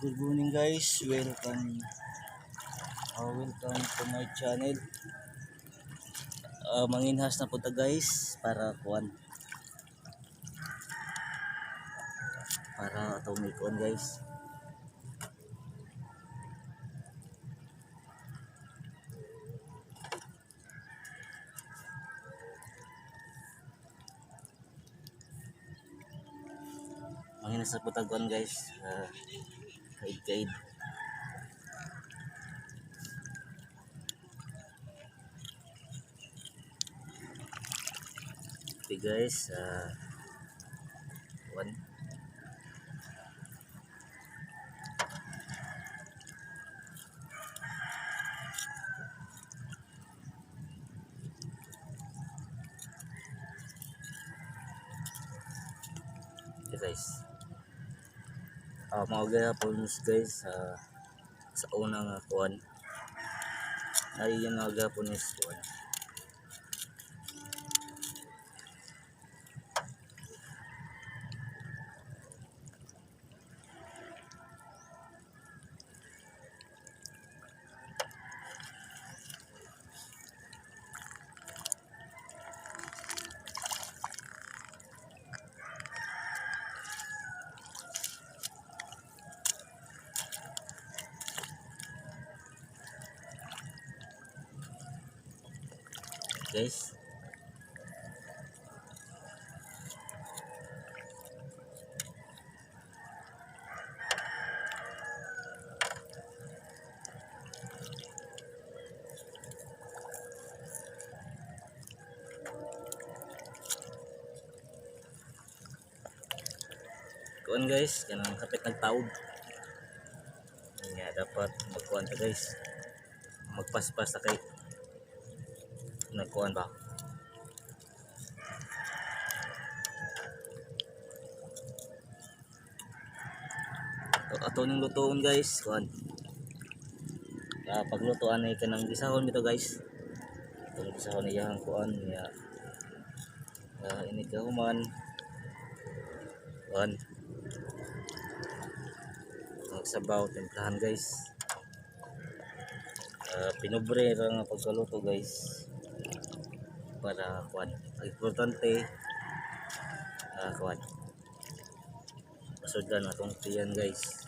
Good morning, guys. Welcome to my channel. Manginhas na po ta, guys, para kuan. Para atong ikuan, guys. Manginhas na po ta kuan, guys. Kaid-kaid. Okay, guys, kuan. Okay, guys. Mao gihapon, guys, sa unang kuan. Ay yun nga gihapon is kuan. Guys. Kuan, guys, kanang kapit nagtaob. Nga dapat magkuan ta, guys. Magpaspas ta kay nagkuan ba? Ato ning lutoon, guys, kuan. Paglutoan ay kanang gisahon bitaw, guys. Itong gisahon iyang kuan ya. Ini kahuman kuan magsabaw, timplahan, guys. Pinubre ra nga pagkaluto, guys, para kuan. Ang importante, kuan pasudlan atong tiyan, guys.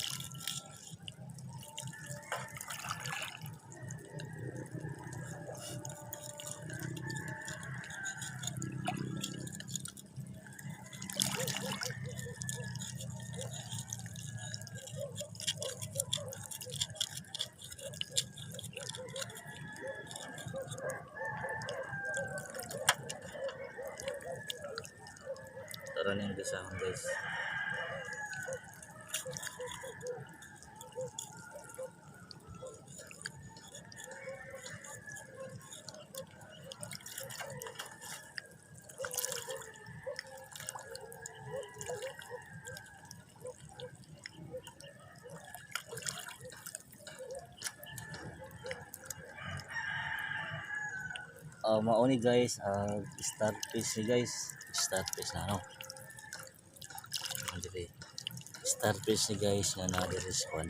Tara na yung gisahon, guys. Mao ni, guys, starfish ni, guys. Starfish na no. Ano diri? Starfish ni, guys, nga naa diri sa kuan.